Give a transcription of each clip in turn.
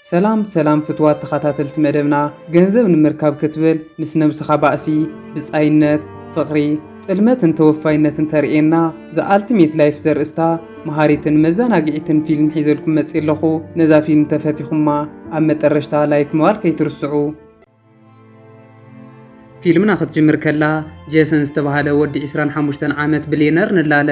ሰላም ሰላም ፍትዋት ተኸታተልቲ መደብና፣ ገንዘብ ንምርካብ ክትብል ምስ ነብስኻ ባእሲ፣ ብጻይነት፣ ፍቕሪ፣ ጥልመትን ተወፋይነትን ተርእየና፣ The Ultimate Life ዘርእስታ መሃሪትን መዘናግዒትን ፊልም ሒዘልኩም መጽእ ኣለኹ። ነዛ ፊልም ተፈቲኹማ ኣብ መጠረሽታ ላይክ ምባል ከይትርስዑ። ፊልምና ክትጅምር ከላ፣ ጄሰን ዝተባህለ ወዲ ዕስራን ሓሙሽተን ዓመት ብልየነር ንላለ።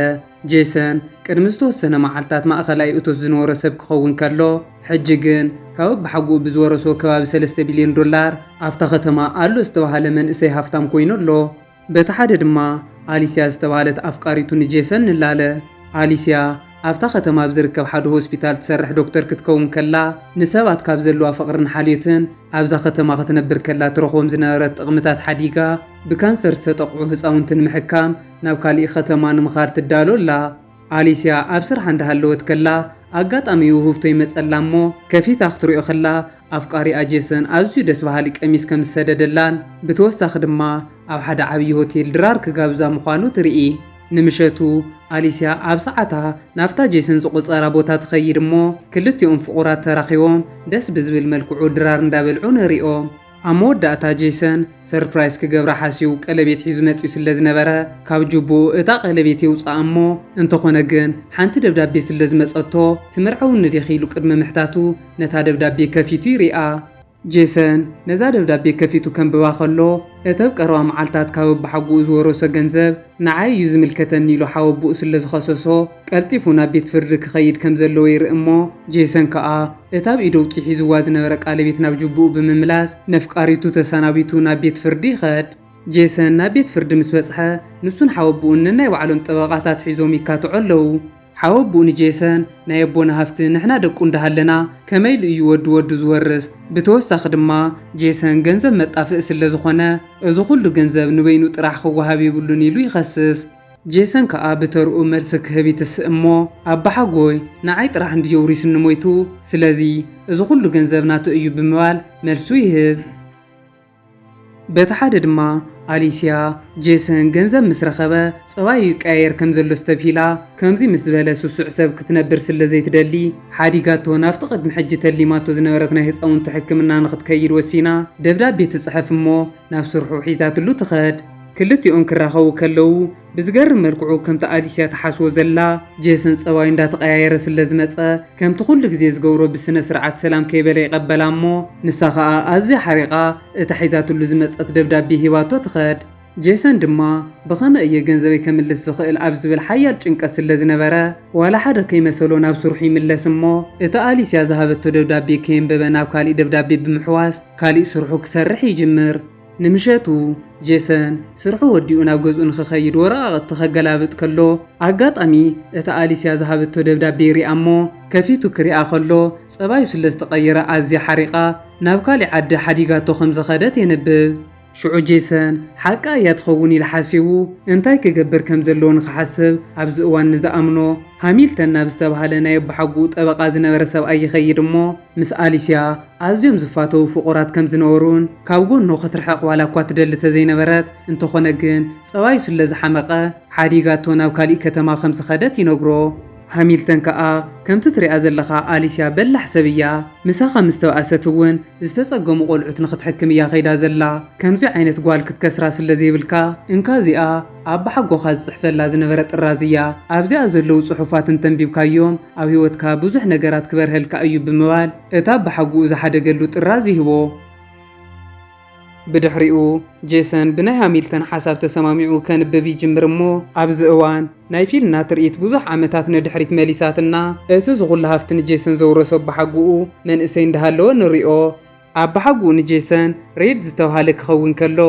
ጄሰን ቅድሚ ዝተወሰነ መዓልታት ማእኸላይ እቶት ዝነበሮ ሰብ ክኸውን ከሎ፣ ሕጂ ግን ካብ ኣባሓጎኡ ብዝወረሶ ከባቢ ሰለስተ ቢልዮን ዶላር ኣብታ ከተማ ኣሎ ዝተባህለ መንእሰይ ሃፍታም ኮይኑ ኣሎ። በቲ ሓደ ድማ ኣሊስያ ዝተባህለት ኣፍቃሪቱ ንጄሰን ንላለ። ኣሊስያ ኣብታ ከተማ ኣብ ዝርከብ ሓደ ሆስፒታል ትሰርሕ ዶክተር ክትከውን ከላ፣ ንሰባት ካብ ዘለዋ ፍቕርን ሓልዮትን ኣብዛ ከተማ ክትነብር ከላ ትረኽቦም ዝነበረት ጥቕምታት ሓዲጋ፣ ብካንሰር ዝተጠቕዑ ህፃውንቲ ንምሕካም ናብ ካሊእ ከተማ ንምኻድ ትዳሎ ኣላ። ኣሊስያ ኣብ ስርሓ እንዳሃለወት ከላ፣ ኣጋጣሚ ውህብቶ ይመፀላ እሞ፣ ከፊታ ክትሪኦ ከላ፣ ኣፍቃሪኣ ጄሰን ኣዝዩ ደስ በሃሊ ቀሚስ ከም ዝሰደደላን፣ ብተወሳኺ ድማ ኣብ ሓደ ዓብዪ ሆቴል ድራር ክጋብዛ ምዃኑ ትርኢ። ንምሸቱ፣ ኣሊስያ ኣብ ሰዓታ ናብታ ጄሰን ዝቖጸራ ቦታ ትኸይድ እሞ፣ ክልቲኦም ፍቑራት ተራኺቦም ደስ ብዝብል መልክዑ ድራር እንዳበልዑ ንሪኦም። ኣብ መወዳእታ ጄሰን ሰርፕራይዝ ክገብራ ሓስዩ ቀለቤት ሒዙ መጺኡ ስለ ዝነበረ፣ ካብ ጁቡኡ እታ ቀለቤት የውጽኣ እሞ፣ እንተኾነ ግን ሓንቲ ደብዳቤ ስለ ዝመጸቶ፣ ትምርዐውኒ ዲኺ ኢሉ ቅድሚ ምሕታቱ፣ ነታ ደብዳቤ ከፊቱ ይሪኣ። ጄሰን ነዛ ደብዳቤ ከፊቱ ከንብባ ከሎ፣ እቲ ኣብ ቀረባ መዓልታት ካብ ኣባሓጎኡ ዝወረሶ ገንዘብ ንዓይ እዩ ዝምልከተኒ ኢሉ ሓወቦኡ ስለ ዝኸሰሶ፣ ቀልጢፉ ናብ ቤት ፍርዲ ክኸይድ ከም ዘለዎ ይርኢ እሞ፣ ጄሰን ከኣ እታ ኣብ ኢዱ ኣውጺኡ ሒዝዋ ዝነበረ ቃለቤት ናብ ጁቡኡ ብምምላስ፣ ነፍቃሪቱ ተሰናቢቱ ናብ ቤት ፍርዲ ይኸድ። ጄሰን ናብ ቤት ፍርዲ ምስ በጽሐ፣ ንሱን ሓወቦኡን ነናይ ባዕሎም ጠበቓታት ሒዞም ይካትዑ ኣለዉ። ሓወቦኡ ንጄሰን፣ ናይ ኣቦና ሃፍቲ ንሕና ደቁ እንዳሃለና፣ ከመይ ኢሉ እዩ ወዲ ወዱ ዝወርስ? ብተወሳኺ ድማ፣ ጄሰን ገንዘብ መጣፍእ ስለ ዝኾነ፣ እዚ ኩሉ ገንዘብ ንበይኑ ጥራሕ ክወሃብ የብሉን ኢሉ ይኸስስ። ጄሰን ከኣ ብተርኡ መልሲ ክህብ ይትስእ እሞ፣ ኣባሓጎይ ንዓይ ጥራሕ እንድዩ ኣውሪስኒ ሞይቱ፣ ስለዚ እዚ ኩሉ ገንዘብ ናቱ እዩ ብምባል መልሱ ይህብ። በቲ ሓደ ድማ ኣሊስያ፣ ጄሰን ገንዘብ ምስ ረኸበ ጸባዩ ይቀያየር ከም ዘሎ ዝተብሂላ፣ ከምዚ ምስ ዝበለ ስሱዕ ሰብ ክትነብር ስለ ዘይትደሊ፣ ሓዲጋቶ ናብቲ ቅድሚ ሕጂ ተሊማቶ ዝነበረት ናይ ህጻውንቲ ሕክምና ንኽትከይድ ወሲና፣ ደብዳቤ ትጽሕፍ እሞ ናብ ስርሑ ሒዛትሉ ትኸድ። ክልቲኦም ክራኸቡ ከለዉ፣ ብዝገርም መልክዑ ከምቲ ኣሊስያ ትሓስቦ ዘላ፣ ጄሰን ጸባዩ እንዳተቐያየረ ስለ ዝመጸ፣ ከምቲ ኩሉ ግዜ ዝገብሮ ብስነ ስርዓት ሰላም ከይበለ ይቐበላ እሞ፣ ንሳ ኸኣ ኣዝያ ሓሪቓ እታ ሒዛትሉ ዝመጸት ደብዳቤ ሂባቶ ትኸድ። ጄሰን ድማ ብኸመይ እየ ገንዘበይ ከምልስ ዝኽእል ኣብ ዝብል ሓያል ጭንቀት ስለ ዝነበረ፣ ዋላ ሓደ ከይመሰሎ ናብ ስርሑ ይምለስ እሞ፣ እታ ኣሊስያ ዝሃበቶ ደብዳቤ ከየንበበ ናብ ካሊእ ደብዳቤ ብምሕዋስ ካሊእ ስርሑ ክሰርሕ ይጅምር። ንምሸቱ፣ ጄሰን ስርሑ ወዲኡ ናብ ገዝኡ ንኽኸይድ ወረቓቕቲ ከገላብጥ ከሎ፣ ኣጋጣሚ እታ ኣሊስያ ዝሃበቶ ደብዳቤ ይሪኣ እሞ፣ ከፊቱ ክሪኣ ከሎ፣ ጸባዩ ስለ ዝተቐየረ ኣዝያ ሓሪቓ፣ ናብ ካሊእ ዓዲ ሓዲጋቶ ከም ዝኸደት የንብብ። ሽዑ ጄሰን፣ ሓቃ እያ ትኸውን ኢሉ ሓሲቡ፣ እንታይ ክገብር ከም ዘለዎ ንኽሓስብ፣ ኣብዚ እዋን ንዝኣምኖ ሃሚልተን ናብ ዝተባህለ ናይ ኣባሓጎኡ ጠበቓ ዝነበረ ሰብኣይ ይኸይድ እሞ፣ ምስ ኣሊስያ ኣዝዮም ዝፋተዉ ፍቑራት ከም ዝነበሩን፣ ካብ ጎኑ ክትርሕቕ ዋላ እኳ ትደሊ ተዘይነበረት፣ እንተኾነ ግን ጸባዩ ስለ ዝሓመቐ፣ ሓዲጋቶ ናብ ካሊእ ከተማ ከም ዝኸደት ይነግሮ። ሃሚልተን ከኣ፣ ከምቲ ትሪኣ ዘለኻ ኣሊስያ በላሕ ሰብ እያ። ምሳኻ ምስ ተባእሰት እውን ዝተጸገሙ ቆልዑት ንኽትሕክም እያ ከይዳ ዘላ። ከምዚ ዓይነት ጓል ክትከስራ ስለ ዘይብልካ፣ እንካ እዚኣ ኣባሓጎኻ ዝጽሕፈላ ዝነበረ ጥራዝ እያ። ኣብዚኣ ዘለዉ ጽሑፋት እንተንቢብካዮም፣ ኣብ ህይወትካ ብዙሕ ነገራት ክበርሀልካ እዩ ብምባል፣ እታ ኣባሓጎኡ ዝሓደገሉ ጥራዝ ይህቦ። ብድሕሪኡ፣ ጄሰን ብናይ ሃሚልተን ሓሳብ ተሰማሚዑ ከንብብ ይጅምር እሞ፣ ኣብዚ እዋን ናይ ፊልምና ትርኢት ብዙሕ ዓመታት ንድሕሪት መሊሳትና፣ እቲ ዝኹሉ ሃፍቲ ንጄሰን ዘውረሶ ኣባሓጎኡ መንእሰይ እንዳሃለወ ንሪኦ። ኣባሓጎኡ ንጄሰን ሬድ ዝተባህለ ክኸውን ከሎ፣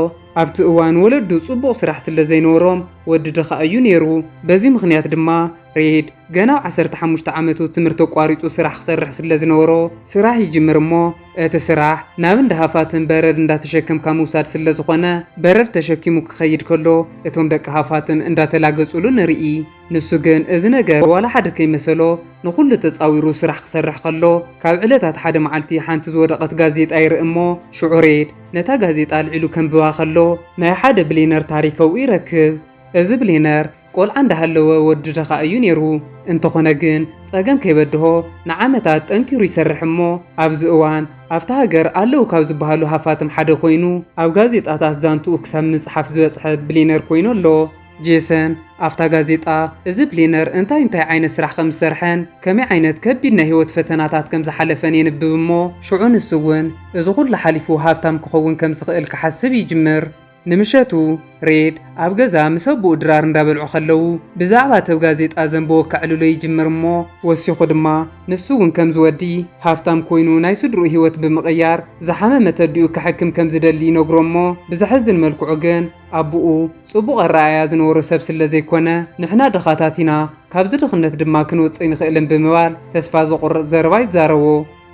ኣብቲ እዋን ወለዱ ጽቡቕ ስራሕ ስለ ዘይነበሮም፣ ወዲ ድኻ እዩ ነይሩ። በዚ ምኽንያት ድማ ሬድ ገና ኣብ ዓሰርተ ሓሙሽተ ዓመቱ ትምህርቲ ኣቋሪጹ ስራሕ ክሰርሕ ስለ ዝነበሮ፣ ስራሕ ይጅምር እሞ፣ እቲ ስራሕ ናብ እንዳ ሃፋትም በረድ እንዳተሸከምካ ምውሳድ ስለ ዝኾነ፣ በረድ ተሸኪሙ ክኸይድ ከሎ፣ እቶም ደቂ ሃፋትም እንዳተላገጹሉ ንርኢ። ንሱ ግን እዚ ነገር ዋላ ሓደ ከይመሰሎ፣ ንኹሉ ተጻዊሩ ስራሕ ክሰርሕ ከሎ፣ ካብ ዕለታት ሓደ መዓልቲ ሓንቲ ዝወደቐት ጋዜጣ ይርኢ እሞ፣ ሽዑ ሬድ ነታ ጋዜጣ ኣልዒሉ ከንብባ ከሎ፣ ናይ ሓደ ብሌነር ታሪክ ኣብኡ ይረክብ። እዚ ብሌነር ቆልዓ እንዳሃለወ ወዲ ድኻ እዩ ነይሩ። እንተኾነ ግን ጸገም ከይበድሆ ንዓመታት ጠንኪሩ ይሰርሕ እሞ ኣብዚ እዋን ኣብታ ሃገር ኣለዉ ካብ ዝበሃሉ ሃፋትም ሓደ ኮይኑ ኣብ ጋዜጣታት ዛንትኡ ክሳብ ምጽሓፍ ዝበጽሐ ብሊነር ኮይኑ ኣሎ። ጄሰን ኣብታ ጋዜጣ እዚ ብሊነር እንታይ እንታይ ዓይነት ስራሕ ከም ዝሰርሐን ከመይ ዓይነት ከቢድ ናይ ህይወት ፈተናታት ከም ዝሓለፈን የንብብ እሞ ሽዑ ንሱ እውን እዚ ኩሉ ሓሊፉ ሃብታም ክኸውን ከም ዝኽእል ክሓስብ ይጅምር። ንምሸቱ ሬድ ኣብ ገዛ ምስ ኣቦኡ ድራር እንዳበልዑ ከለዉ ብዛዕባ ተብ ጋዜጣ ዘንብቦ ከዕልሎ ይጅምር እሞ ወሲኹ ድማ ንሱ እውን ከም ዝወዲ ሃብታም ኮይኑ ናይ ስድርኡ ህይወት ብምቕያር ዝሓመመ ተዲኡ ክሕክም ከም ዝደሊ ይነግሮ እሞ ብዘሕዝን መልክዑ ግን ኣቦኡ ጽቡቕ ኣረኣእያ ዝነበሮ ሰብ ስለ ዘይኮነ ንሕና ድኻታት ኢና፣ ካብዚ ድኽነት ድማ ክንወጽእ ኣይንኽእልን ብምባል ተስፋ ዘቑርጽ ዘረባ ይዛረቦ።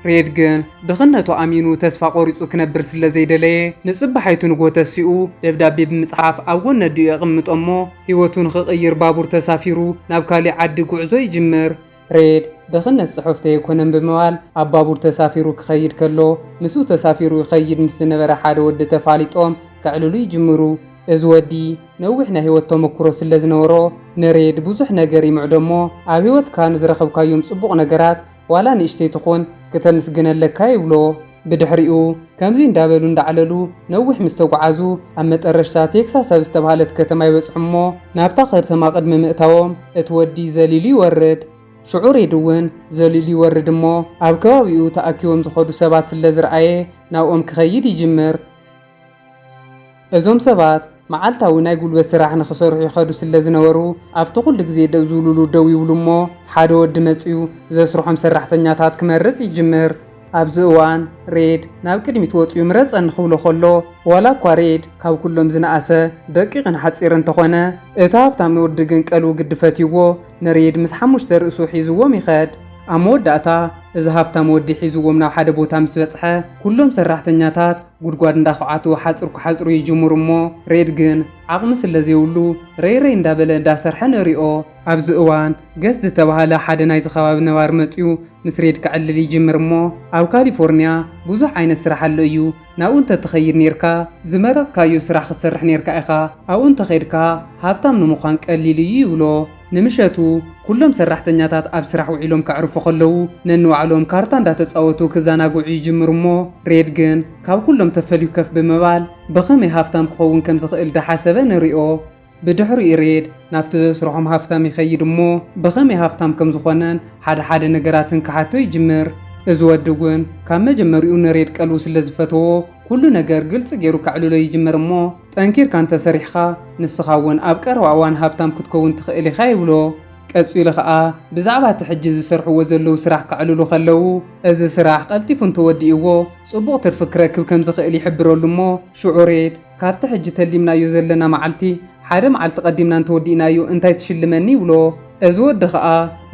ሬድ ግን ድኽነቱ ኣሚኑ ተስፋ ቆሪጹ ክነብር ስለ ዘይደለየ ንጽባሓይቱ ንግሆ ተሲኡ ደብዳቤ ብምጽሓፍ ኣብ ጎኒ ኣዲኡ የቕምጦ እሞ ህይወቱ ንኽቕይር ባቡር ተሳፊሩ ናብ ካሊእ ዓዲ ጉዕዞ ይጅምር። ሬድ ድኽነት ጽሑፍቲ ኣይኮነን ብምባል ኣብ ባቡር ተሳፊሩ ክኸይድ ከሎ ምስኡ ተሳፊሩ ይኸይድ ምስ ዝነበረ ሓደ ወዲ ተፋሊጦም ከዕልሉ ይጅምሩ። እዚ ወዲ ነዊሕ ናይ ህይወት ተመክሮ ስለ ዝነበሮ ንሬድ ብዙሕ ነገር ይምዕዶ እሞ ኣብ ህይወትካ ንዝረኸብካዮም ጽቡቕ ነገራት ዋላ ንእሽተይ ትኹን ክተምስግን ኣለካ ይብሎ። ብድሕሪኡ ከምዚ እንዳበሉ እንዳዕለሉ ነዊሕ ምስ ተጓዓዙ ኣብ መጠረሽታ ቴክሳስ ኣብ ዝተባህለት ከተማ ይበጽሑ እሞ ናብታ ከተማ ቅድሚ ምእታዎም እቲ ወዲ ዘሊሉ ይወርድ። ሽዑ ሬድ እውን ዘሊሉ ይወርድ እሞ ኣብ ከባቢኡ ተኣኪቦም ዝኸዱ ሰባት ስለ ዝረኣየ ናብኦም ክኸይድ ይጅምር። እዞም ሰባት መዓልታዊ ናይ ጉልበት ስራሕ ንኽሰርሑ ይኸዱ ስለ ዝነበሩ ኣብቲ ኩሉ ግዜ ደው ዝብሉሉ ደው ይብሉ እሞ ሓደ ወዲ መፅዩ ዘስርሖም ሰራሕተኛታት ክመርፅ ይጅምር። ኣብዚ እዋን ሬድ ናብ ቅድሚት ወፅዩ ምረፀኒ ክብሎ ከሎ ዋላ እኳ ሬድ ካብ ኩሎም ዝነኣሰ ደቂቕን ሓፂር እንተኾነ እቲ ሃፍታም ወዲ ግን ቀልቡ ግዲ ፈትይዎ ንሬድ ምስ ሓሙሽተ ርእሱ ሒዝዎም ይኸድ። ኣብ መወዳእታ እዚ ሃፍታም ወዲ ሒዝዎም ናብ ሓደ ቦታ ምስ በፅሐ ኩሎም ሰራሕተኛታት ጉድጓድ እንዳኹዓቱ ሓፅር ክሓፅሩ ይጅምሩ እሞ ሬድ ግን ዓቕሚ ስለ ዘይብሉ ረይ ረይ እንዳበለ እንዳሰርሐ ንሪኦ። ኣብዚ እዋን ገስ ዝተባህለ ሓደ ናይዚ ከባቢ ነባሪ መፅዩ ምስ ሬድ ክዕልል ይጅምር እሞ ኣብ ካሊፎርኒያ ብዙሕ ዓይነት ስራሕ ኣሎ እዩ። ናብኡ እንተትኸይድ ኔርካ ዝመረፅካዮ ስራሕ ክትሰርሕ ኔርካ ኢኻ። ኣብኡ እንተኸይድካ ሃብታም ንምዃን ቀሊል እዩ ይብሎ። ንምሸቱ ኩሎም ሰራሕተኛታት ኣብ ስራሕ ውዒሎም ከዕርፉ ከለዉ ነንባዕሎም ካርታ እንዳተጻወቱ ክዘናግዑ ይጅምሩ እሞ ሬድ ግን ካብ ኩሎም ተፈልዩ ከፍ ብምባል ብኸመይ ሃፍታም ክኸውን ከም ዝኽእል ዳሓሰበ ንሪኦ። ብድሕሪኡ ሬድ ናብቲ ዘስርሖም ሃፍታም ይኸይድ እሞ ብኸመይ ሃፍታም ከም ዝኾነን ሓደ ሓደ ነገራትን ክሓቶ ይጅምር። እዚ ወዲ እውን ካብ መጀመሪኡ ንሬድ ቀልቡ ስለ ዝፈተዎ ኩሉ ነገር ግልፂ ገይሩ ከዕልሎ ይጅምር እሞ ጠንኪርካ እንተሰሪሕኻ ንስኻ እውን ኣብ ቀረባ እዋን ሃብታም ክትከውን ትኽእል ኢኻ ይብሎ። ቀጺሉ ኸኣ ብዛዕባ እቲ ሕጂ ዝሰርሕዎ ዘለዉ ስራሕ ከዕልሉ ከለዉ፣ እዚ ስራሕ ቀልጢፉ እንተወዲእዎ ጽቡቕ ትርፊ ክረክብ ከም ዝኽእል ይሕብረሉ እሞ፣ ሽዑ ሬድ ካብቲ ሕጂ ተሊምናዮ ዘለና መዓልቲ ሓደ መዓልቲ ቀዲምና እንተወዲእናዮ እንታይ ትሽልመኒ ይብሎ። እዚ ወዲ ኸኣ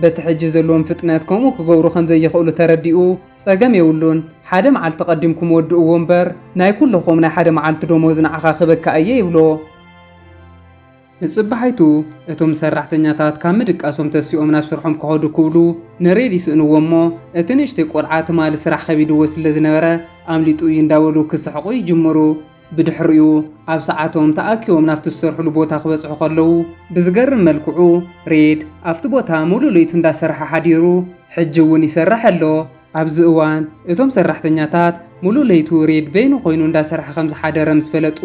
በቲ ሕጂ ዘለዎም ፍጥነት ከምኡ ክገብሩ ከም ዘይኽእሉ ተረዲኡ፣ ጸገም የብሉን፣ ሓደ መዓልቲ ቀዲምኩም ወድእዎ እምበር ናይ ኩለኹም ናይ ሓደ መዓልቲ ደሞዝ ንዓኻ ክበካ እየ ይብሎ። ንጽባሒቱ እቶም ሰራሕተኛታት ካብ ምድቃሶም ተሲኦም ናብ ስርሖም ክኸዱ ክብሉ ንሬድ ይስእንዎ እሞ፣ እቲ ንእሽተይ ቆልዓ ትማሊ ስራሕ ከቢድዎ ስለ ዝነበረ ኣምሊጡ እዩ እንዳበሉ ክስሕቑ ይጅምሩ። ብድሕሪኡ ኣብ ሰዓቶም ተኣኪቦም ናብቲ ዝሰርሕሉ ቦታ ክበጽሑ ከለዉ፣ ብዝገርም መልክዑ ሬድ ኣብቲ ቦታ ሙሉእ ለይቱ እንዳሰርሐ ሓዲሩ፣ ሕጂ እውን ይሰርሕ ኣሎ። ኣብዚ እዋን እቶም ሰራሕተኛታት ሙሉእ ለይቱ ሬድ በይኑ ኮይኑ እንዳሰርሐ ከም ዝሓደረ ምስ ፈለጡ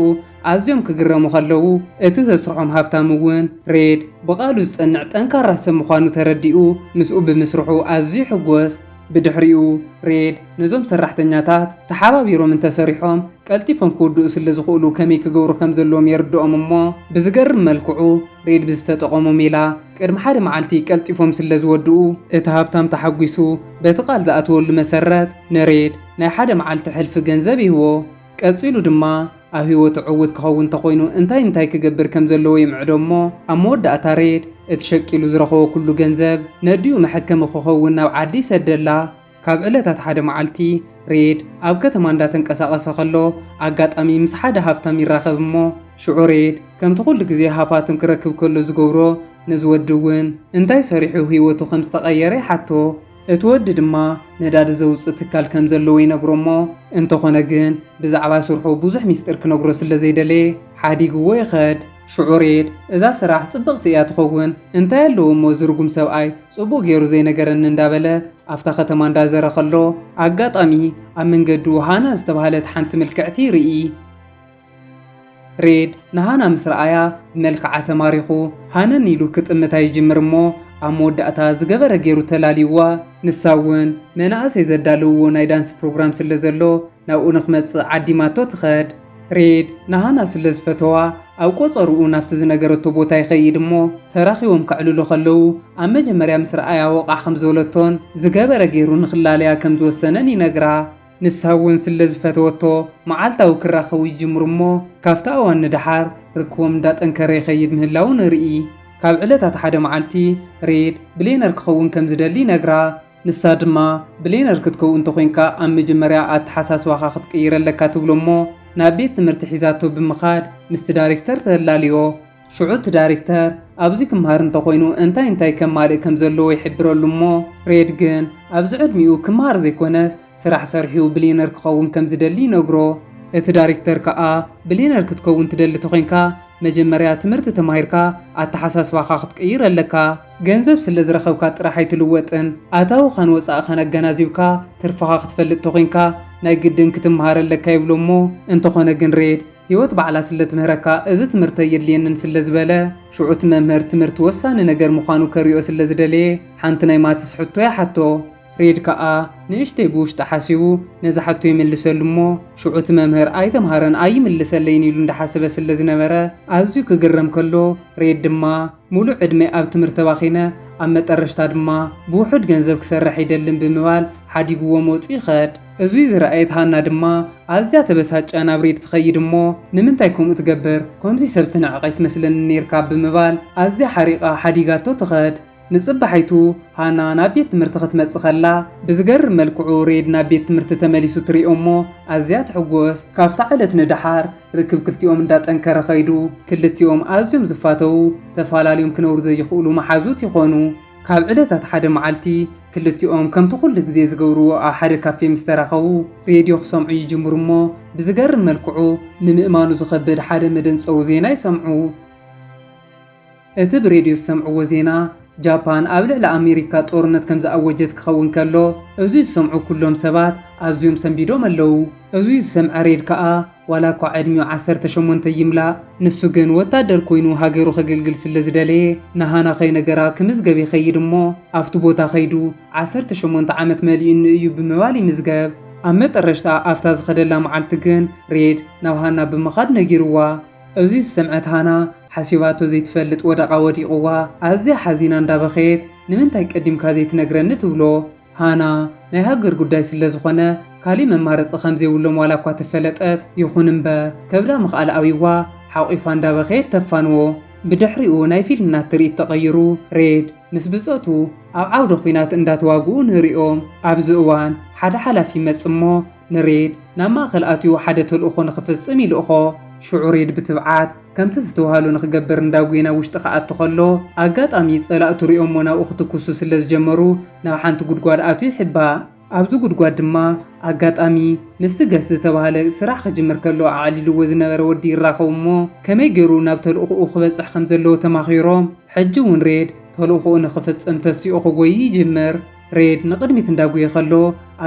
ኣዝዮም ክግረሙ ከለዉ፣ እቲ ዘስርሖም ሃብታም እውን ሬድ ብቓሉ ዝጸንዕ ጠንካራ ሰብ ምዃኑ ተረዲኡ ምስኡ ብምስርሑ ኣዝዩ ይሕጎስ። ብድሕሪኡ ሬድ ነዞም ሰራሕተኛታት ተሓባቢሮም እንተሰሪሖም ቀልጢፎም ክውድኡ ስለ ዝኽእሉ ከመይ ክገብሩ ከም ዘለዎም የርድኦም እሞ ብዝገርም መልክዑ ሬድ ብዝተጠቐሞ ሜላ ቅድሚ ሓደ መዓልቲ ቀልጢፎም ስለ ዝወድኡ፣ እቲ ሃብታም ተሓጒሱ በቲ ቃል ዝኣተወሉ መሰረት ንሬድ ናይ ሓደ መዓልቲ ሕልፊ ገንዘብ ይህቦ። ቀጺሉ ድማ ኣብ ህይወቱ ዕዉት ክኸውን እንተኾይኑ እንታይ እንታይ ክገብር ከም ዘለዎ ይምዕዶ እሞ፣ ኣብ መወዳእታ ሬድ እቲ ሸቂሉ ዝረኸቦ ኩሉ ገንዘብ ነዲኡ መሐከሚ ክኸውን ናብ ዓዲ ይሰደላ። ካብ ዕለታት ሓደ መዓልቲ ሬድ ኣብ ከተማ እንዳተንቀሳቐሰ ከሎ ኣጋጣሚ ምስ ሓደ ሃብታም ይራኸብ እሞ ሽዑ ሬድ ከምቲ ኩሉ ግዜ ሃፋትም ክረክብ ከሎ ዝገብሮ ነዚ ወዲ እውን እንታይ ሰሪሑ ህይወቱ ከም ዝተቐየረ ይሓቶ። እቲ ወዲ ድማ ነዳዲ ዘውፅእ ትካል ከም ዘለዎ ይነግሮ እሞ እንተኾነ ግን ብዛዕባ ስርሑ ብዙሕ ሚስጥር ክነግሮ ስለ ዘይደለየ ሓዲግዎ ይኸድ። ሽዑ ሬድ፣ "እዛ ስራሕ ጽብቕቲ እያ ትኸውን፣ እንታይ ኣለዎ እሞ እዚ ርጉም ሰብኣይ ጽቡቕ ገይሩ ዘይነገረኒ?" እንዳበለ ኣብታ ከተማ እንዳዘረ ከሎ፣ ኣጋጣሚ ኣብ መንገዱ ሃና ዝተባህለት ሓንቲ ምልክዕቲ ይርኢ። ሬድ ንሃና ምስ ረኣያ ብመልክዓ ተማሪኹ ሃነን ኢሉ ክጥምታ ይጅምር እሞ፣ ኣብ መወዳእታ ዝገበረ ገይሩ ተላልይዋ። ንሳ እውን መናእሰይ ዘዳለውዎ ናይ ዳንስ ፕሮግራም ስለ ዘሎ ናብኡ ንኽመጽእ ዓዲማቶ ትኸድ። ሬድ ንሃና ስለ ዝፈተዋ ኣብ ቆጸርኡ ናብቲ ዝነገረቶ ቦታ ይኸይድ እሞ፣ ተራኺቦም ከዕልሉ ከለዉ ኣብ መጀመርያ ምስ ረኣያ ወቓዕ ከም ዝበለቶን ዝገበረ ገይሩ ንኽላለያ ከም ዝወሰነን ይነግራ። ንሳ እውን ስለ ዝፈተወቶ መዓልታዊ ክራኸቡ ይጅምሩ እሞ፣ ካብቲ እዋን ንደሓር ርክቦም እንዳጠንከረ ይኸይድ ምህላዉ ንርኢ። ካብ ዕለታት ሓደ መዓልቲ ሬድ ብሌነር ክኸውን ከም ዝደሊ ይነግራ። ንሳ ድማ ብሌነር ክትከውን እንተኾይንካ ኣብ መጀመርያ ኣተሓሳስባኻ ክትቅይር ኣለካ ትብሎ እሞ፣ ናብ ቤት ትምህርቲ ሒዛቶ ብምኻድ ምስቲ ዳይሬክተር ተላልዮ። ሽዑ እቲ ዳይሬክተር ኣብዚ ክምሃር እንተኾይኑ እንታይ እንታይ ከማልእ ከም ዘለዎ ይሕብረሉ እሞ፣ ሬድ ግን ኣብዚ ዕድሚኡ ክምሃር ዘይኮነስ ስራሕ ሰሪሑ ብሌነር ክኸውን ከም ዝደሊ ይነግሮ። እቲ ዳይሬክተር ከኣ ብሌነር ክትከውን ትደሊ ተኾይንካ መጀመርያ ትምህርቲ ተማሂርካ ኣተሓሳስባኻ ክትቅይር ኣለካ። ገንዘብ ስለ ዝረኸብካ ጥራሕ ኣይትልወጥን፣ ኣታውኻን ወጻእኻን ኣገናዚብካ ትርፍኻ ክትፈልጥ ተኾይንካ ናይ ግድን ክትምሃር ኣለካ ይብሎ እሞ፣ እንተኾነ ግን ሬድ ህይወት ባዕላ ስለ ትምህረካ እዚ ትምህርቲ የድልየንን ስለ ዝበለ፣ ሽዑ እቲ መምህር ትምህርቲ ወሳኒ ነገር ምዃኑ ከርእዮ ስለ ዝደለየ ሓንቲ ናይ ማትስ ሕቶ ይሓቶ። ሬድ ከኣ ንእሽተይ ብውሽጢ ሓሲቡ ነዛ ሕቶ ይምልሰሉ እሞ፣ ሽዑ እቲ መምህር ኣይተምሃረን ኣይምልሰለይን ኢሉ እንዳሓሰበ ስለ ዝነበረ ኣዝዩ ክግረም ከሎ፣ ሬድ ድማ "ሙሉእ ዕድመይ ኣብ ትምህርቲ ተባኺነ፣ ኣብ መጠረሽታ ድማ ብውሑድ ገንዘብ ክሰርሕ ኣይደልን" ብምባል ሓዲግዎ መውጽኢ ይኸድ። እዙይ ዝረኣየት ሃና ድማ ኣዝያ ተበሳጫ ናብ ሬድ ትኸይድ እሞ፣ "ንምንታይ ከምኡ ትገብር? ከምዚ ሰብ ትንዕቕ ኣይትመስለኒ ኔርካ" ብምባል ኣዝያ ሓሪቓ ሓዲጋቶ ትኸድ። ንጽባሒቱ ሃና ናብ ቤት ትምህርቲ ክትመጽእ ከላ፣ ብዝገርም መልክዑ ሬድ ናብ ቤት ትምህርቲ ተመሊሱ ትሪኦ እሞ ኣዝያ ትሕጎስ። ካብታ ዕለት ንደሓር ርክብ ክልቲኦም እንዳጠንከረ ኸይዱ፣ ክልቲኦም ኣዝዮም ዝፋተዉ፣ ተፋላልዮም ክነብሩ ዘይኽእሉ መሓዙት ይኾኑ። ካብ ዕለታት ሓደ መዓልቲ ክልቲኦም ከምቲ ኩሉ ግዜ ዝገብርዎ ኣብ ሓደ ካፌ ምስ ተራኸቡ፣ ሬድዮ ክሰምዑ ይጅምሩ እሞ፣ ብዝገርም መልክዑ ንምእማኑ ዝኸብድ ሓደ መደንጸዊ ዜና ይሰምዑ። እቲ ብሬድዮ ዝሰምዕዎ ዜና፣ ጃፓን ኣብ ልዕሊ ኣሜሪካ ጦርነት ከም ዝኣወጀት ክኸውን ከሎ፣ እዚ ዝሰምዑ ኩሎም ሰባት ኣዝዮም ሰንቢዶም ኣለዉ። እዚ ዝሰምዐ ሬድ ከኣ፣ ዋላ እኳ ዕድሚኡ ዓሰርተ ሸሞንተ ይምላእ፣ ንሱ ግን ወታደር ኮይኑ ሃገሩ ከገልግል ስለ ዝደለየ፣ ንሃና ከይነገራ ክምዝገብ ይኸይድ እሞ፣ ኣብቲ ቦታ ከይዱ፣ ዓሰርተ ሸሞንተ ዓመት መሊኡኒ እዩ ብምባል ይምዝገብ። ኣብ መጠረሽታ ኣብታ ዝኸደላ መዓልቲ ግን፣ ሬድ ናብ ሃና ብምኻድ ነጊርዋ። እዚ ዝሰምዐት ሃና፣ ሓሲባቶ ዘይትፈልጥ ወደቓ ወዲቕዋ። ኣዝያ ሓዚና እንዳበኸየት፣ "ንምንታይ ቀዲምካ ዘይትነግረኒ?" ትብሎ። ሃና፣ ናይ ሃገር ጉዳይ ስለ ዝኾነ፣ ካሊእ መማረጺ ከም ዘይብሎም ዋላ እኳ ተፈለጠት፣ ይኹን እምበር፣ ከብዳ ምኽኣል ኣብይዋ፣ ሓቑፋ እንዳበኸየት ተፋንዎ። ብድሕሪኡ ናይ ፊልምና ትርኢት ተቐይሩ፣ ሬድ ምስ ብጾቱ ኣብ ዓውደ ኲናት እንዳተዋግኡ ንርእዮም። ኣብዚ እዋን ሓደ ሓላፊ ይመጽእ እሞ፣ ንሬድ ናብ ማእከል ኣትዩ ሓደ ተልእኾ ንኽፍጽም ይልእኾ። ሽዑ ሬድ ብትብዓት ከምቲ ዝተዋህሎ ንኽገብር እንዳጉየ ናብ ውሽጢ ክኣቱ ከሎ፣ ኣጋጣሚ ጸላእቱ ሪኦሞ ናብኡ ክትኩሱ ስለ ዝጀመሩ፣ ናብ ሓንቲ ጉድጓድ ኣትዩ ይሕባእ። ኣብዚ ጉድጓድ ድማ ኣጋጣሚ ምስቲ ገስ ዝተባህለ ስራሕ ክጅምር ከሎ ኣዕሊልዎ ዝነበረ ወዲ ይራኸቡ እሞ፣ ከመይ ገይሩ ናብ ተልእኾኡ ክበጽሕ ከም ዘለዎ ተማኺሮም፣ ሕጂ እውን ሬድ ተልእኾኡ ንኽፍጽም ተሲኡ ክጎዪ ይጅምር። ሬድ ንቕድሚት እንዳጉየ ከሎ፣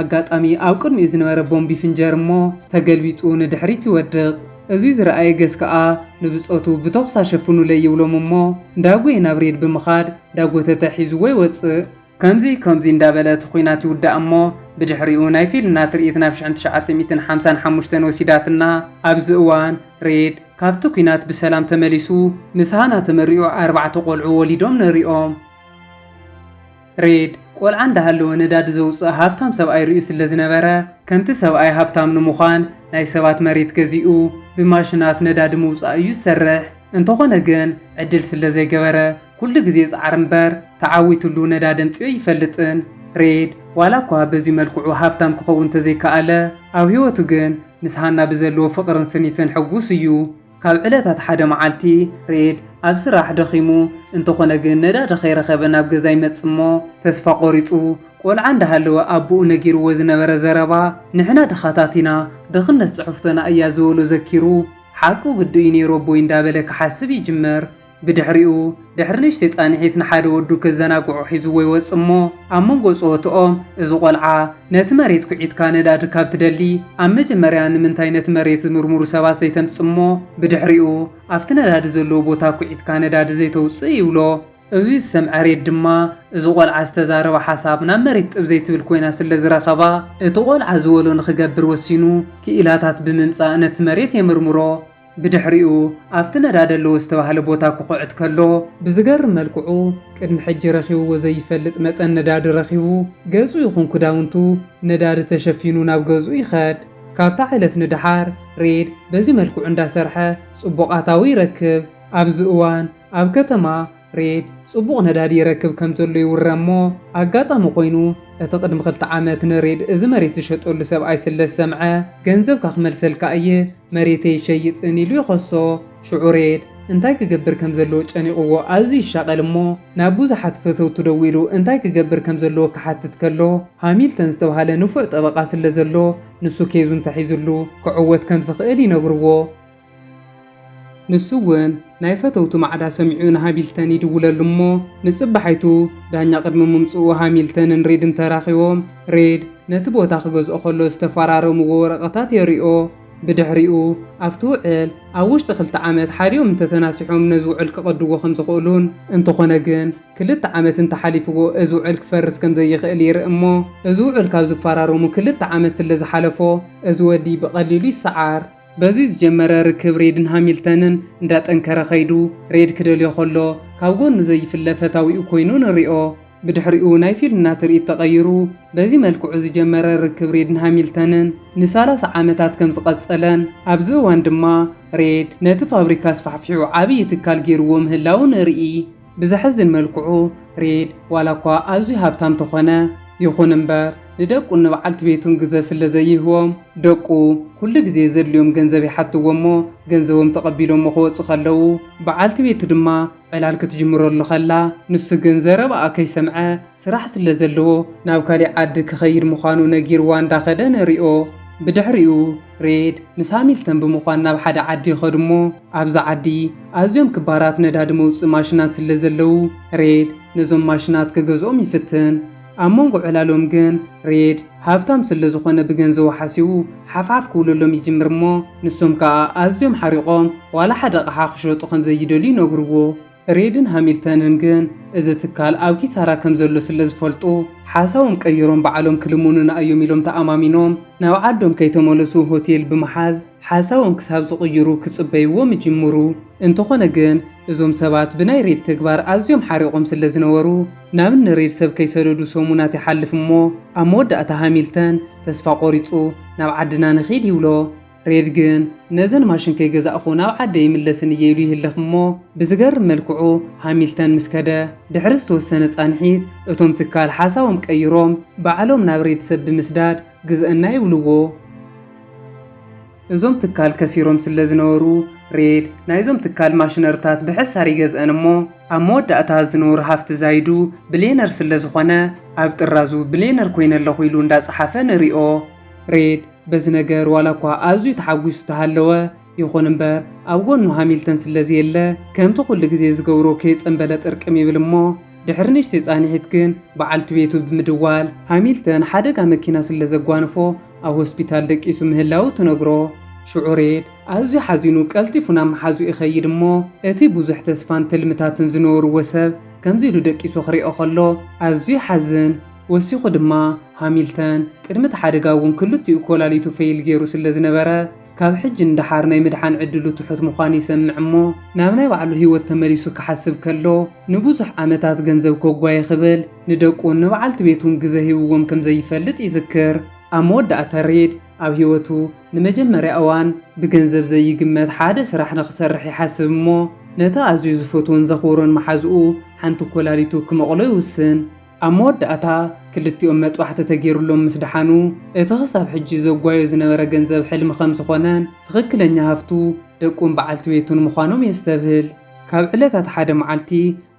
ኣጋጣሚ ኣብ ቅድሚኡ ዝነበረ ቦምብ ይፍንጀር እሞ፣ ተገልቢጡ ንድሕሪት ይወድቕ። እዚ ዝረኣየ ገስ ከኣ ንብጾቱ ብተኹሲ ኣሸፍኑለይ ይብሎም እሞ፣ እንዳጉየ ናብ ሬድ ብምኻድ፣ እንዳጎተተ ሒዝዎ ይወጽእ። ከምዚ ከምዚ እንዳበለ እቲ ኲናት ይውዳእ እሞ፣ ብድሕሪኡ ናይ ፊልምና ትርኢት ናብ ሽሕን ትሽዓተ ሚእትን ሓምሳን ሓሙሽተን ወሲዳትና። ኣብዚ እዋን ሬድ ካብቲ ኲናት ብሰላም ተመሊሱ፣ ምስ ሃና ተመሪዑ ኣርባዕተ ቆልዑ ወሊዶም ንሪኦም። ሬድ ቆልዓ እንዳሃለወ ነዳዲ ዘውጽእ ሃብታም ሰብኣይ ርእዩ ስለ ዝነበረ፣ ከምቲ ሰብኣይ ሃብታም ንምዃን ናይ ሰባት መሬት ገዚኡ ብማሽናት ነዳዲ ምውጻእ እዩ ዝሰርሕ። እንተኾነ ግን ዕድል ስለ ዘይገበረ፣ ኩሉ ግዜ ጻዕሪ እምበር ተዓዊትሉ ነዳዲ ኣምጺኡ ኣይፈልጥን። ሬድ ዋላ እኳ በዚ መልክዑ ሃብታም ክኸውን ተዘይከኣለ፣ ኣብ ህይወቱ ግን ምስ ሃና ብዘለዎ ፍቕርን ስኒትን ሕጉስ እዩ። ካብ ዕለታት ሓደ መዓልቲ፣ ሬድ ኣብ ስራሕ ደኺሙ፣ እንተኾነ ግን ነዳዲ ከይረኸበ ናብ ገዛ ይመጽእ እሞ፣ ተስፋ ቆሪጹ፣ ቆልዓ እንዳሃለወ ኣቦኡ ነጊርዎ ዝነበረ ዘረባ፣ "ንሕና ድኻታት ኢና፣ ድኽነት ጽሕፍቶና እያ" ዝበሎ ዘኪሩ፣ ሓቁ ግዲ እዩ ነይሩ ኣቦይ እንዳበለ ክሓስብ ይጅምር። ብድሕሪኡ ድሕሪ ንእሽተይ ጻንሒት ንሓደ ወዱ ከዘናግዖ ሒዝዎ ይወጽእ እሞ ኣብ መንጎ ጸወትኦም እዚ ቆልዓ ነቲ መሬት ኩዒትካ ነዳዲ ካብ ትደሊ ኣብ መጀመርያ ንምንታይ ነቲ መሬት ዝምርምሩ ሰባት ዘይተምጽእ እሞ ብድሕሪኡ ኣብቲ ነዳዲ ዘለዎ ቦታ ኩዒትካ ነዳዲ ዘይተውጽእ ይብሎ። እዚ ዝሰምዐ ሬድ ድማ፣ እዚ ቆልዓ ዝተዛረቦ ሓሳብ ናብ መሬት ጥብ ዘይትብል ኮይና ስለ ዝረኸባ፣ እቲ ቆልዓ ዝበሎ ንኽገብር ወሲኑ፣ ክኢላታት ብምምጻእ ነቲ መሬት የምርምሮ። ብድሕሪኡ፣ ኣብቲ ነዳዲ ኣለዎ ዝተባህለ ቦታ ክኹዕት ከሎ፣ ብዝገርም መልክዑ፣ ቅድሚ ሕጂ ረኺብዎ ዘይፈልጥ መጠን ነዳዲ ረኺቡ፣ ገጹ ይኹን ክዳውንቱ ነዳዲ ተሸፊኑ ናብ ገዝኡ ይኸድ። ካብታ ዕለት ንደሓር፣ ሬድ በዚ መልክዑ እንዳሰርሐ ጽቡቕ ኣታዊ ይረክብ። ኣብዚ እዋን፣ ኣብ ከተማ፣ ሬድ ጽቡቕ ነዳዲ ይረክብ ከም ዘሎ ይውረ እሞ፣ ኣጋጣሚ ኮይኑ፣ እቲ ቅድሚ ክልተ ዓመት ንሬድ እዚ መሬት ዝሸጠሉ ሰብኣይ ስለ ዝሰምዐ፣ "ገንዘብካ ክመልሰልካ እየ፣ መሬተይ ይሸይጥን" ኢሉ ይኸሶ። ሽዑ ሬድ እንታይ ክገብር ከም ዘለዎ ጨኒቕዎ ኣዝዩ ይሻቐል እሞ፣ ናብ ብዙሓት ፈተውቱ ደዊሉ እንታይ ክገብር ከም ዘለዎ ክሓትት ከሎ፣ ሃሚልተን ዝተባህለ ንፉዕ ጠበቓ ስለ ዘሎ፣ ንሱ ኬዙ እንተሒዙሉ፣ ክዕወት ከም ዝኽእል ይነግርዎ። ንሱ እውን ናይ ፈተውቱ ማዕዳ ሰሚዑ ንሃሚልተን ይድውለሉ እሞ፣ ንጽባሒቱ ዳኛ ቅድሚ ምምጽኡ ሃሚልተንን ሬድን ተራኺቦም፣ ሬድ ነቲ ቦታ ክገዝኦ ከሎ ዝተፈራረምዎ ወረቐታት የሪኦ። ብድሕሪኡ፣ ኣብቲ ውዕል ኣብ ውሽጢ ክልተ ዓመት ሓዲኦም እንተተናሲሖም ነዚ ውዕል ክቐድዎ ከም ዝኽእሉን፣ እንተኾነ ግን ክልተ ዓመት እንተሓሊፍዎ እዚ ውዕል ክፈርስ ከም ዘይኽእል ይርኢ እሞ፣ እዚ ውዕል ካብ ዝፈራረሙ ክልተ ዓመት ስለ ዝሓለፎ፣ እዚ ወዲ ብቐሊሉ ይሰዓር። በዚ ዝጀመረ ርክብ ሬድን ሃሚልተንን እንዳጠንከረ ከይዱ፣ ሬድ ክደልዮ ከሎ ካብ ጎኑ ዘይፍለ ፈታዊኡ ኮይኑ ንሪኦ። ብድሕሪኡ ናይ ፊልምና ትርኢት ተቐይሩ፣ በዚ መልክዑ ዝጀመረ ርክብ ሬድን ሃሚልተንን ንሰላሳ ዓመታት ከም ዝቐጸለን፣ ኣብዚ እዋን ድማ ሬድ ነቲ ፋብሪካ ኣስፋሕፊሑ ዓብዪ ትካል ገይርዎ ምህላዉ ንርኢ። ብዘሕዝን መልክዑ፣ ሬድ ዋላ እኳ ኣዝዩ ሃብታም ተኾነ፣ ይኹን እምበር፣ ንደቁን ንበዓልቲ ቤቱን ግዘ ስለ ዘይህቦም፣ ደቁ ኩሉ ግዜ ዘድልዮም ገንዘብ ይሓትዎ እሞ፣ ገንዘቦም ተቐቢሎሞ ክወጹ ከለዉ፣ በዓልቲ ቤቱ ድማ ዕላል ክትጅምረሉ ከላ፣ ንሱ ግን ዘረባኣ ከይሰምዐ፣ ስራሕ ስለ ዘለዎ፣ ናብ ካሊእ ዓዲ ክኸይድ ምዃኑ ነጊርዋ እንዳኸደ ንሪኦ። ብድሕሪኡ፣ ሬድ ምስ ሃሚልተን ብምዃን ናብ ሓደ ዓዲ ይኸዱ እሞ፣ ኣብዚ ዓዲ ኣዝዮም ክባራት ነዳዲ መውጽኢ ማሽናት ስለ ዘለዉ፣ ሬድ ነዞም ማሽናት ክገዝኦም ይፍትን። ኣብ መንጎ ዕላሎም ግን፣ ሬድ ሃብታም ስለ ዝኾነ ብገንዘቡ ሓሲቡ፣ ሓፍሓፍ ክብለሎም ይጅምር እሞ፣ ንሶም ከኣ ኣዝዮም ሓሪቖም፣ ዋላ ሓደ ኣቕሓ ክሸጡ ከም ዘይደልዩ ይነግርዎ። ሬድን ሃሚልተንን ግን፣ እዚ ትካል ኣብ ኪሳራ ከም ዘሎ ስለ ዝፈልጡ፣ ሓሳቦም ቀይሮም ባዕሎም ክልምኑና እዮም ኢሎም ተኣማሚኖም፣ ናብ ዓዶም ከይተመለሱ ሆቴል ብምሓዝ፣ ሓሳቦም ክሳብ ዝቕይሩ ክጽበይዎም ይጅምሩ። እንተኾነ ግን፣ እዞም ሰባት ብናይ ሬድ ተግባር ኣዝዮም ሓሪቖም ስለ ዝነበሩ፣ ናብ እኒ ሬድ ሰብ ከይሰደዱ ሰሙናት ይሓልፍ እሞ፣ ኣብ መወዳእታ ሃሚልተን ተስፋ ቆሪጹ፣ "ናብ ዓድና ንኺድ" ይብሎ። ሬድ ግን፣ "ነዘን ማሽን ከይገዛእኹ ናብ ዓደይ ይምለስን እየ" ኢሉ ይህልኽ እሞ፣ ብዝገርም መልክዑ ሃሚልተን ምስ ከደ፣ ድሕሪ ዝተወሰነ ጻንሒት፣ እቶም ትካል ሓሳቦም ቀይሮም፣ ባዕሎም ናብ ሬድ ሰብ ብምስዳድ፣ "ግዝአና" ይብልዎ። እዞም ትካል ከሲሮም ስለ ዝነበሩ፣ ሬድ ናይዞም ትካል ማሽነርታት ብሕሳር ይገዝአን እሞ፣ ኣብ መወዳእታ ዝነበሩ ሃፍቲ ዛይዱ ብሌነር ስለ ዝኾነ፣ ኣብ ጥራዙ ብሌነር ኮይነ ኣለኹ ኢሉ እንዳጸሓፈ ንሪኦ። ሬድ በዚ ነገር ዋላ እኳ ኣዝዩ ተሓጒሱ ተሃለወ፣ ይኹን እምበር ኣብ ጎኑ ሃሚልተን ስለ ዘየለ፣ ከምቲ ኩሉ ግዜ ዝገብሮ ከየጸንበለ ጥርቅም ይብል እሞ፣ ድሕሪ ንእሽተይ ጻንሒት ግን በዓልቲ ቤቱ ብምድዋል፣ ሃሚልተን ሓደጋ መኪና ስለ ዘጓነፎ ኣብ ሆስፒታል ደቂሱ ምህላዉ ትነግሮ። ሽዑ ሬድ ኣዝዩ ሓዚኑ ቀልጢፉ ናብ መሓዙ ይኸይድ እሞ፣ እቲ ብዙሕ ተስፋን ትልምታትን ዝነበርዎ ሰብ ከምዚ ኢሉ ደቂሱ ክሪኦ ከሎ ኣዝዩ ይሓዝን። ወሲኹ ድማ፣ ሃሚልተን ቅድሚ እቲ ሓደጋ እውን ክልቲኡ ኮላሊቱ ፈይል ገይሩ ስለ ዝነበረ፣ ካብ ሕጂ ንደሓር ናይ ምድሓን ዕድሉ ትሑት ምዃኑ ይሰምዕ እሞ፣ ናብ ናይ ባዕሉ ህይወት ተመሊሱ ክሓስብ ከሎ፣ ንብዙሕ ዓመታት ገንዘብ ከጓየ ክብል፣ ንደቁን ንበዓልቲ ቤቱን ግዘ ሂብዎም ከም ዘይፈልጥ ይዝክር። ኣብ መወዳእታ ሬድ ኣብ ህይወቱ ንመጀመርያ እዋን ብገንዘብ ዘይግመት ሓደ ስራሕ ንኽሰርሕ ይሓስብ እሞ፣ ነቲ ኣዝዩ ዝፈትዎን ዘኽብሮን መሓዝኡ ሓንቲ ኮላሊቱ ክመቕሎ ይውስን። ኣብ መወዳእታ፣ ክልቲኦም መጥባሕቲ ተገይሩሎም ምስ ደሓኑ፣ እቲ ክሳብ ሕጂ ዘጓዮ ዝነበረ ገንዘብ ሕልሚ ከም ዝኾነን፣ ትኽክለኛ ሃፍቱ ደቁን በዓልቲ ቤቱን ምዃኖም የስተብህል። ካብ ዕለታት ሓደ መዓልቲ፣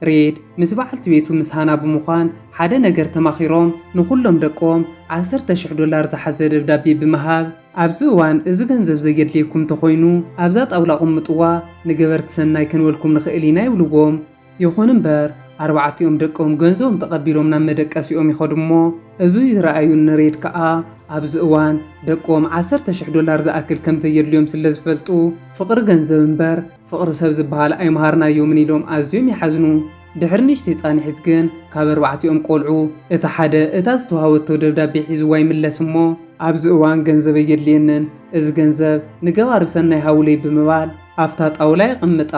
ሬድ ምስ በዓልቲ ቤቱ ምስ ሃና ብምዃን ሓደ ነገር ተማኺሮም፣ ንኹሎም ደቆም ዓሰርተ ሽሕ ዶላር ዝሓዘ ደብዳቤ ብምሃብ፣ ኣብዚ እዋን እዚ ገንዘብ ዘየድልየኩም እንተኾይኑ ኣብዛ ጣውላ ቅምጥዋ፣ ንገበርቲ ሰናይ ክንበልኩም ንኽእል ኢና ይብልዎም። ይኹን እምበር ኣርባዕቲኦም ደቆም ገንዘቦም ተቐቢሎም ናብ መደቀሲኦም ይኸዱ እሞ፣ እዚ ዝረኣዩ ንሬድ ከኣ ኣብዚ እዋን ደቆም ዓሰርተ ሽሕ ዶላር ዝኣክል ከም ዘየድልዮም ስለ ዝፈልጡ፣ ፍቕሪ ገንዘብ እምበር ፍቕሪ ሰብ ዝበሃል ኣይመሃርናዮምን ኢሎም ኣዝዮም ይሓዝኑ። ድሕሪ ንእሽተይ ጻንሒት ግን ካብ ኣርባዕቲኦም ቆልዑ እቲ ሓደ እታ ዝተዋህበቶ ደብዳቤ ሒዝዋ ይምለስ እሞ፣ ኣብዚ እዋን ገንዘብ ኣየድልየንን፣ እዚ ገንዘብ ንገባሪ ሰናይ ሃውለይ ብምባል ኣብታ ጣውላ የቕምጣ።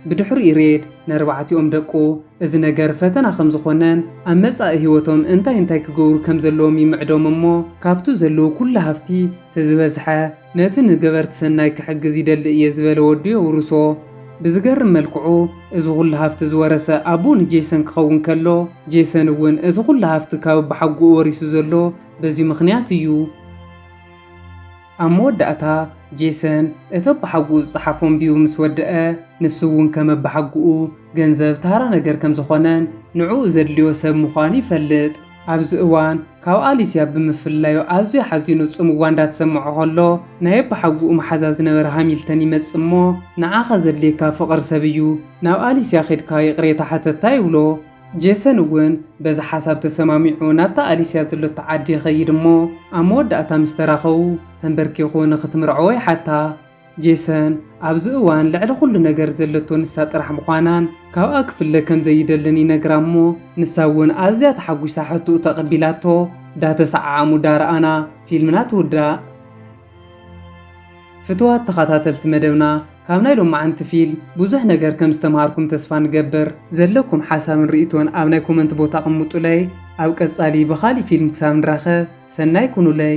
ብድሕሪኡ ሬድ ንኣርባዕቲኦም ደቁ እዚ ነገር ፈተና ከም ዝኾነን ኣብ መጻኢ ህይወቶም እንታይ እንታይ ክገብሩ ከም ዘለዎም ይምዕዶም እሞ፣ ካብቲ ዘለዎ ኩሉ ሃፍቲ እቲ ዝበዝሐ ነቲ ንገበርቲ ሰናይ ክሕግዝ ይደሊ እየ ዝበለ ወዱ የውርሶ። ብዝገርም መልክዑ፣ እዚ ኩሉ ሃፍቲ ዝወረሰ ኣቦኡ ንጄሰን ክኸውን ከሎ፣ ጄሰን እውን እቲ ኩሉ ሃፍቲ ካብ ኣባሓጎኡ ወሪሱ ዘሎ በዚ ምኽንያት እዩ። ኣብ መወዳእታ፣ ጄሰን እቲ ኣባሓጎኡ ዝጸሓፎ ኣንቢቡ ምስ ወደአ፣ ንሱ እውን ከም ኣባሓጎኡ ገንዘብ ታራ ነገር ከም ዝኾነን ንዕኡ ዘድልዮ ሰብ ምዃኑ ይፈልጥ። ኣብዚ እዋን ካብ ኣሊስያ ብምፍላዩ ኣዝዩ ሓዚኑ ጽምዋ እንዳተሰምዖ ከሎ፣ ናይ ኣባሓጎኡ መሓዛ ዝነበረ ሃሚልተን ይመጽእ እሞ፣ "ንዓኻ ዘድልየካ ፍቕሪ ሰብ እዩ፣ ናብ ኣሊስያ ኸድካ ይቕሬታ ሕተታ" ይብሎ። ጄሰን እውን በዚ ሓሳብ ተሰማሚዑ ናብታ ኣሊስያ ዘለቶ ዓዲ ይኸይድ እሞ፣ ኣብ መወዳእታ ምስ ተራኸቡ ተንበርኪኹ ንኽትምርዐዎ ይሓታ። ጄሰን ኣብዚ እዋን ልዕሊ ኩሉ ነገር ዘለቶ ንሳ ጥራሕ ምዃናን ካብኣ ክፍለ ከም ዘይደልን ይነግራ እሞ፣ ንሳ እውን ኣዝያ ተሓጒሳ ሕቶኡ ተቐቢላቶ። ዳተሰዓዓሙ ዳረኣና ፊልምና ትውዳእ። ፍትዋት ተኸታተልቲ መደብና፣ ካብ ናይ ሎማዓንቲ ፊልም ብዙሕ ነገር ከም ዝተምሃርኩም ተስፋ ንገብር። ዘለኩም ሓሳብን ርእይቶን ኣብ ናይ ኮመንት ቦታ ኣቕምጡለይ። ኣብ ቀጻሊ ብኻሊእ ፊልም ክሳብ ንራኸብ፣ ሰናይ ኩኑለይ።